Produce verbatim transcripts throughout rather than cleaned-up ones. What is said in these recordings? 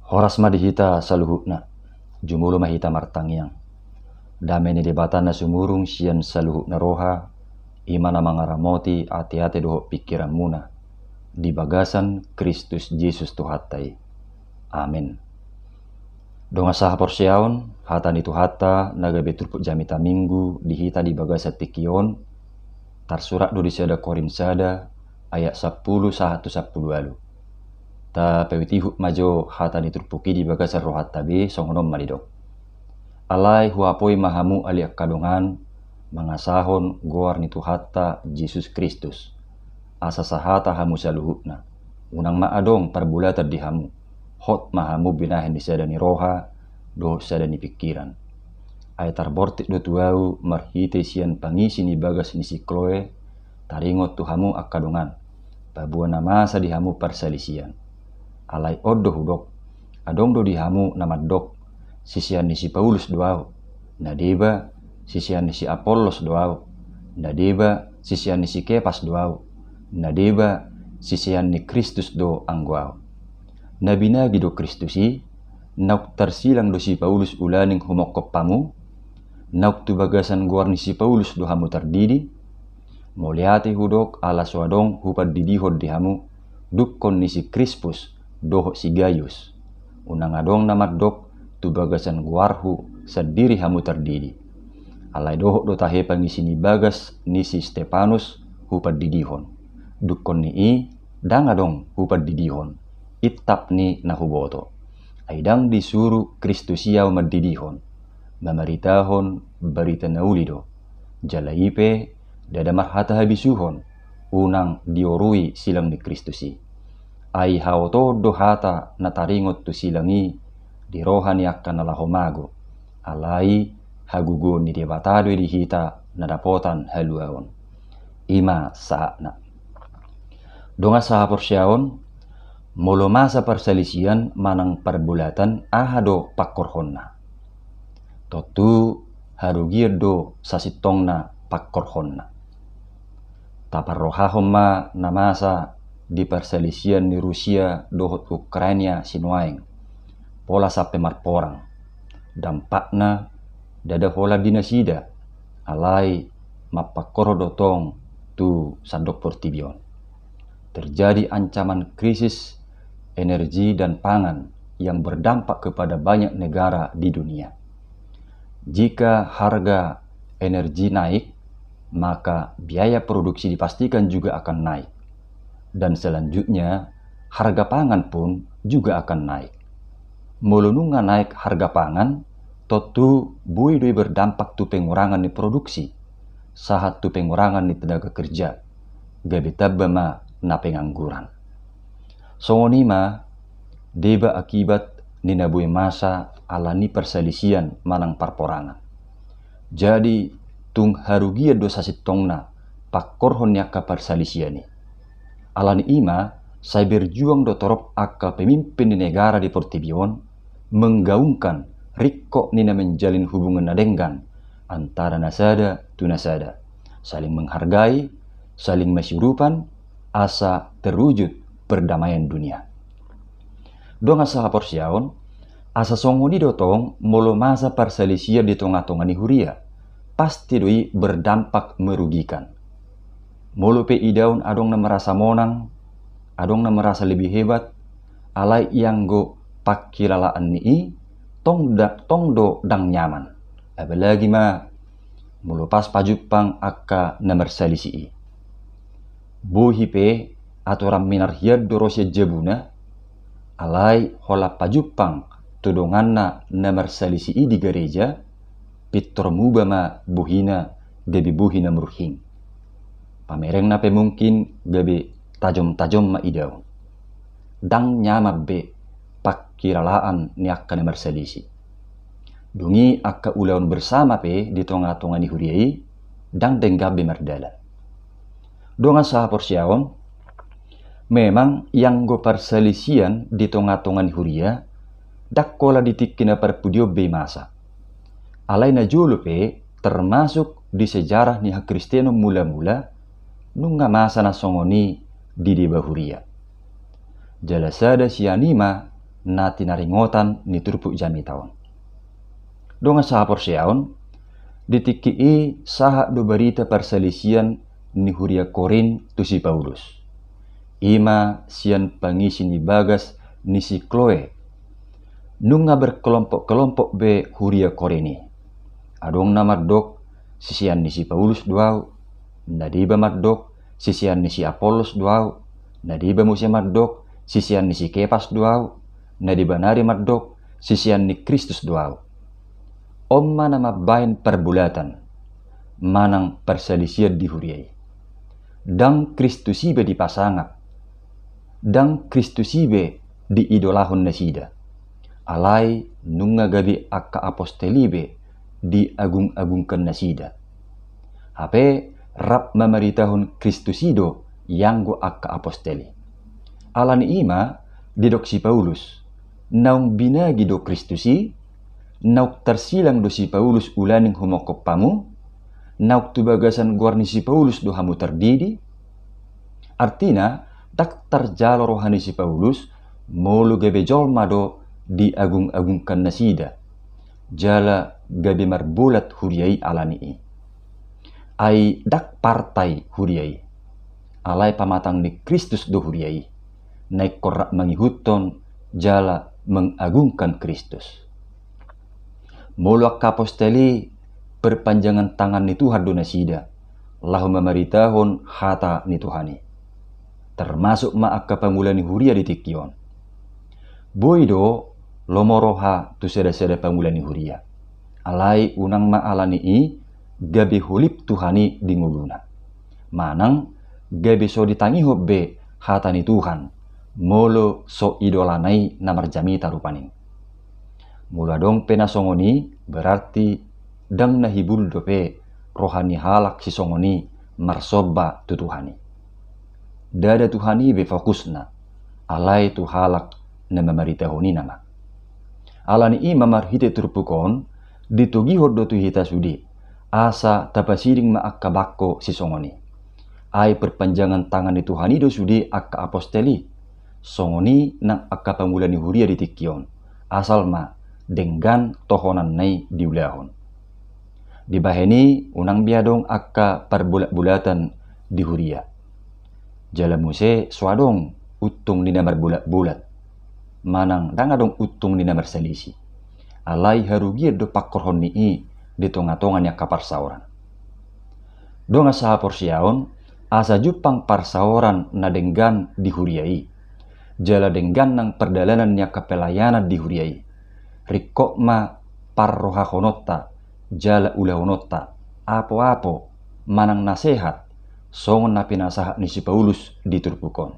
Horas ma di hita saluhutna, jumolo ma hita martangiang. Dame ni Debata na sumurung sian saluhutna roha, i ma na mangaramoti ateate dohot pingkiranmuna, di bagasan Kristus Jesus Tuhanta i. Amen. Dongan sahaporseaon, hata ni Tuhanta na gabe turpuk jamita Minggu di hita di bagasan tingki on, tarsurat do di sada Korint sada ayat sampulu sahat tu sampulu ualu. Tapaihutihut ma jo hata ni turpuk i di bagasan rohanta be, songon on ma didok. Alai huapoi ma hamu ale angka dongan, mangasahon goar ni Tuhanta Jesus Kristus. Asa sahata hamu saluhutna, unang ma adong parbolatan di hamu, hot ma hamu binahen di sada ni roha dohot sada ni pingkiran. Ai tarbortik do tu ahu marhite sian pangisi ni bagas ni si Kloe, taringot tu hamu angka dongan, paboa na masa di hamu parsalisian. Alai on do hudok, adong do di hamu na mandok, sisean ni si Paulus do ahu, na deba, sisean ni si Apollos do ahu, na deba, sisean ni si Kepas do ahu, na deba, sisean ni Kristus do anggo ahu. Na binagi do Kristus i? Naung tarsilang do si Paulus ulaning humongkop hamu? Naung tu bagasan goar ni si Paulus do hamu tardidi? Mauliate hudok ala so adong hupandidihon di hamu dungkon ni si Krispus dohot si Gayus. Unang adong na mandok tu bagasan goarhu sandiri hamu tardidi. Alai dohot do tahe pangisi ni bagas ni si Stepanus hupandidihon. Dungkon ni i ndang adong hupandidihon, intap ni na huboto. Ai ndang disuru Kristus i ahu mandidihon, mamaritahon barita na uli do. Jala i pe ndada marhata habisuhon, unang diorui silang ni Kristus i. Ai haotoon do hata na taringot tu silang i di roha ni angka na laho mago. Alai hagogoon ni Debata do i di hita na dapotan haluaon. I ma sahatna. Dongan sahaporseaon, molo masa parsalisian manang parbolatan, aha do pangkorhonna? Tontu harugian do sasintongna pangkorhonna. Taparrohahon ma na masa di parsalisian ni Rusia dohot Ukraina sinuaeng, pola sampe marporang. Dampakna ndada holan di nasida, alai mampangkorhon do tong tu sandok portibi on. Terjadi ancaman krisis energi dan pangan yang berdampak kepada banyak negara di dunia. Jika harga energi naik, maka biaya produksi dipastikan juga akan naik. Dan selanjutnya, harga pangan pun juga akan naik. Molo nunga naik harga pangan, tontu boi do i berdampak tu pengurangan ni produksi, sahat tu pengurangan ni tenaga kerja, gabe tamba ma na pengangguran. Songon i ma deba akibat ni na boi masa ala ni parsalisian manang parporangan. Jadi, tung harugian do sasintongna pangkorhon ni angka parsalisian i. Ala ni i ma, sai berjuang do torop angka pemimpin ni negara di portibi on menggaungkan ringkot ni na menjalin hubungan na denggan antara na sada tu na sada, saling menghargai, saling masurupan, asa terwujud perdamaian dunia. Dongan sahaporseaon, asa songon i do tong molo masa parsalisian di tongatonga ni huria, pasti do i berdampak merugikan. Molo pe idaon adong na merasa monang, adong na merasa lebih hebat, alai ianggo pangkilalaan ni i, tong da-, tong do ndang nyaman. Apalagi ma molo pas pajumpang angka na marsalisi i. Bohi pe aturan minar hian do ro sian jabuna, alai holan pajumpang tu donganna na marsalisi i di gareja, pintor muba ma bohina gabe bohi na murhing. Pamerengna pe mungkin gabe tajomtajom ma idaon. Ndang nyaman be pangkilalaan ni angka na marsalisi. Dung i angka ulaon bersama pe di tongatonga ni huria i ndang denggan be mardalan. Dongan sahaporseaon, memang ianggo parsalisian di tongatonga ni huria ndang holan di tingki na parpudi on be i masa. Alai na jolo pe, termasuk di sejarah ni hakristenon mulamula, nunga masa na songon i di deba huria. Jala sada sian i ma na tinaringotan ni turpuk jamita on. Dongan sahaporseaon, di tingki i sahat do barita parsalisian ni huria Korint tu si Paulus. I ma sian pangisi ni bagas ni si Kloe. Nunga berkelompok-kelompok be huria Korint i. Adong na mandok, sisean ni si Paulus do ahu. Na deba mandok, sisean ni si Apollos do ahu. Na deba muse mandok, sisean ni si Kepas do ahu. Na deba nari mandok, sisean ni Kristus do ahu. On ma na mambahen parbolatan manang parsalisian di huria i. Ndang Kristus i be dipasangap, ndang Kristus i be diidolahon nasida. Alai nunga gabe angka apostel i be diagung-agungkan nasida. Hape rap mamaritahon Kristus i do ianggo angka apostel i. Ala ni i ma didok si Paulus, naung binagi do Kristus i? Naung tarsilang do si Paulus ulaning humongkop hamu? Naung tu bagasan goar ni si Paulus do hamu tardidi? Artina, ndang tarjalo roha ni si Paulus molo gabe jolma do diagung-agungkan nasida, jala gabe marbolat huria i ala ni i. Ai ndang partai huria i, alai pamatang ni Kristus do huria i, na ingkon rap mangihuthon jala mengagungkan Kristus. Molo angka apostel i perpanjangan tangan ni Tuhan do nasida, laho mamaritahon hata ni Tuhan i. Termasuk ma angka pangula ni huria di tingki on. Boi do lomo roha tu sada-sada pangula ni huria. Alai unang ma ala ni i gabe holip Tuhan i di ngoluna. Manang gabe so ditangihon be hata ni Tuhan, molo so idolana i na marjamita rupani. Molo adong pe na songon i, berarti ndang na hibul dope roha ni halak sisongon i marsomba tu Tuhan i. Ndada Tuhan i be fokusna, alai tu halak na mamaritahon i nama. Ala ni i ma marhite turpuk on, ditogihon do tu hita sude, asa tapasiding ma angka bangko sisongon i. Ai perpanjangan tangan ni Tuhan i do sude angka apostel i, songon i nang angka pangula ni huria di tingki on, asal ma denggan tohonanna i diulahon. Dibahen i unang be adong angka parbolat-bolatan di huria. Jala muse so adong untung ni na marbolat-bolat, manang ndang adong untung ni na marsalisi. Alai harugian do pangkorhon ni i di tonga-tonga ni angka parsaoran. Dongan sahaporseaon, asa jumpang parsaoran na denggan di huria i, jala denggan nang pardalanan ni angka pelayanan di huria i, ringkot ma parrohahononta jala ulahononta apo-apo manang na sehat, songon na pinasahat ni si Paulus di turpuk on.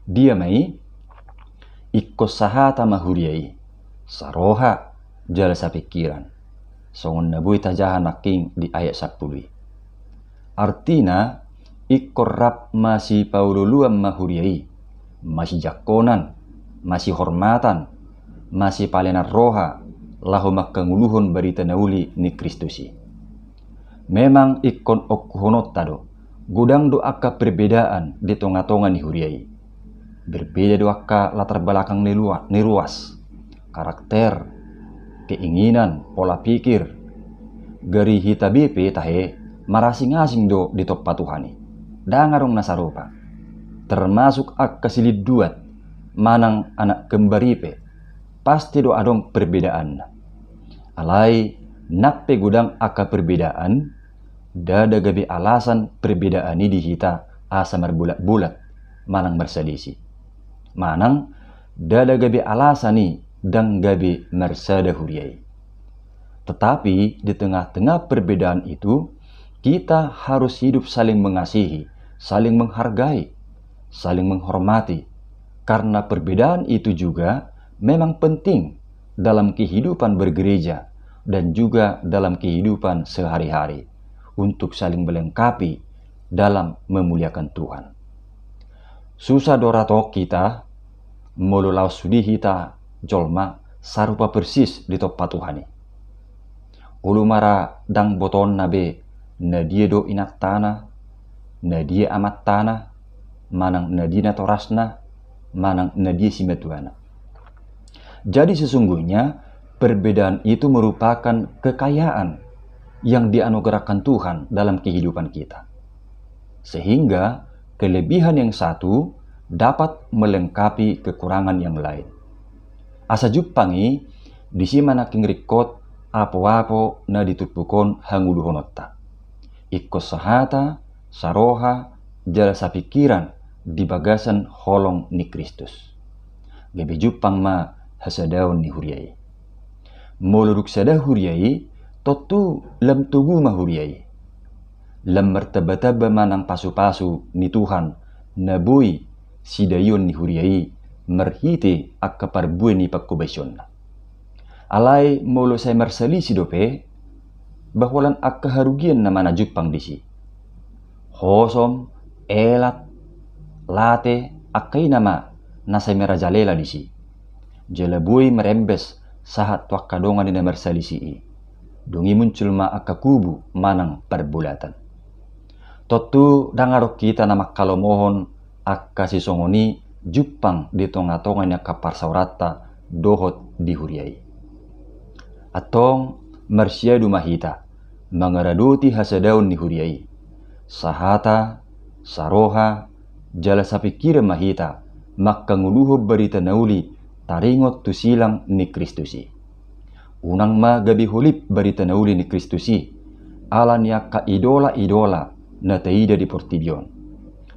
Dia ma i? Ingkon sahata ma huria i, saroha jala sapingkiran, songon na boi tajaha nangkin di ayat sampulu i. Artina, ingkon rap masipaololoan ma huria i, masijangkonan, masihormatan, masipalenan roha, laho mangkangoluhon barita na uli ni Kristus i. Memang ingkon ongkuhononta do, godang do angka perbedaan di tonga-tonga ni huria i. Berbeda do angka latar belakang ni lua-, ni ruas, karakter, keinginan, pola pikir. Gari hita be pe tahe marasing-asing do ditompa Tuhan i. Ndang adong na sarupa. Termasuk angka silinduat manang anak kembar i pe, pasti do adong perbedaanna. Alai nang pe godang angka perbedaan, ndada gabe alasan perbedaan i di hita asa marbolat-bolat manang marsalisi. Manang ndada gabe alasan i ndang gabe marsada huria i. Tetapi di tengah-tengah perbedaan itu, kita harus hidup saling mengasihi, saling menghargai, saling menghormati. Karena perbedaan itu juga memang penting dalam kehidupan bergereja dan juga dalam kehidupan sehari-hari untuk saling melengkapi dalam memuliakan Tuhan. Susah do ra tong hita molo laos sude hita jolma sarupa persis ditompa Tuhan i. Olo ma ra ndang botoonna be na dia do inantana, na dia amantana, manang na dia natorasna, manang na dia simatuana. Jadi sesungguhnya perbedaan itu merupakan kekayaan yang dianugerahkan Tuhan dalam kehidupan kita. Sehingga kelebihan yang satu dapat melengkapi kekurangan yang lain. Asa jumpang i, disi ma nangkin ringkot apoapo na diturpukhon hangoluhononta. Ingkon sahata, saroha, jala sapingkiran di bagasan holong ni Kristus. Gabe jumpang ma hasadaon ni huria i. Molo dung sada huria i, tontu lam togu ma huria i. Lam martambatamba ma nang pasupasu ni Tuhan na boi sidaion ni huria i marhite angka parbue ni panghobasionna. Alai molo sai marsalisi dope, ba holan angka harugian nama na jumpang disi. Hosom, elat, late, angka i nama na sai merajalela disi. Jala boi merembes sahat tu angka dongan ni na marsalisi i. Dung i muncul ma angka kubu manang parbolatan. Tontu ndang adong hita na manghalomohon angka sisongon i jumpang di tongatonga ni angka parsaoranta dohot di huria i. Antong marsiadu ma hita mangaradoti hasadaon ni huria i. Sahata, saroha, jala sapingkiran ma hita manghangoluhon barita na uli taringot tu silang ni Kristus i. Unang ma gabe holip barita na uli ni Kristus i ala ni angka idola-idola na taida di portibi on.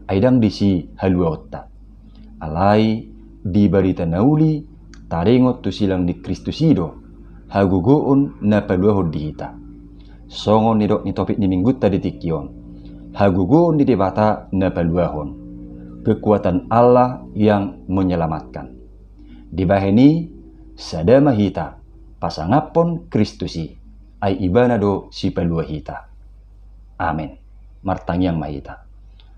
Ai ndang disi haluaonta. Alai di barita na uli taringot tu silang ni Kristus i do hagogoon na paluahon di hita. Songon nidok ni topik ni minggunta di tingki on, hagogoon ni Debata na paluahon, kekuatan Allah yang menyelamatkan. Dibahen i, sada ma hita pasangaphon Kristus i, ai Ibana do sipalua hita. Amen. Martangiang ma hita.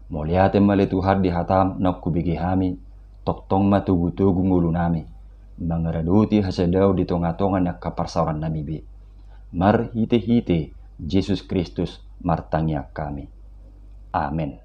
Mauliate ma ale Tuhan di hataM naung hubege hami, tongtong ma togutogu ngolunami mangaradoti hasadaon di tongatonga ni angka parsaorannami be. Marhitehite Jesus Kristus martangiang hami. Amen.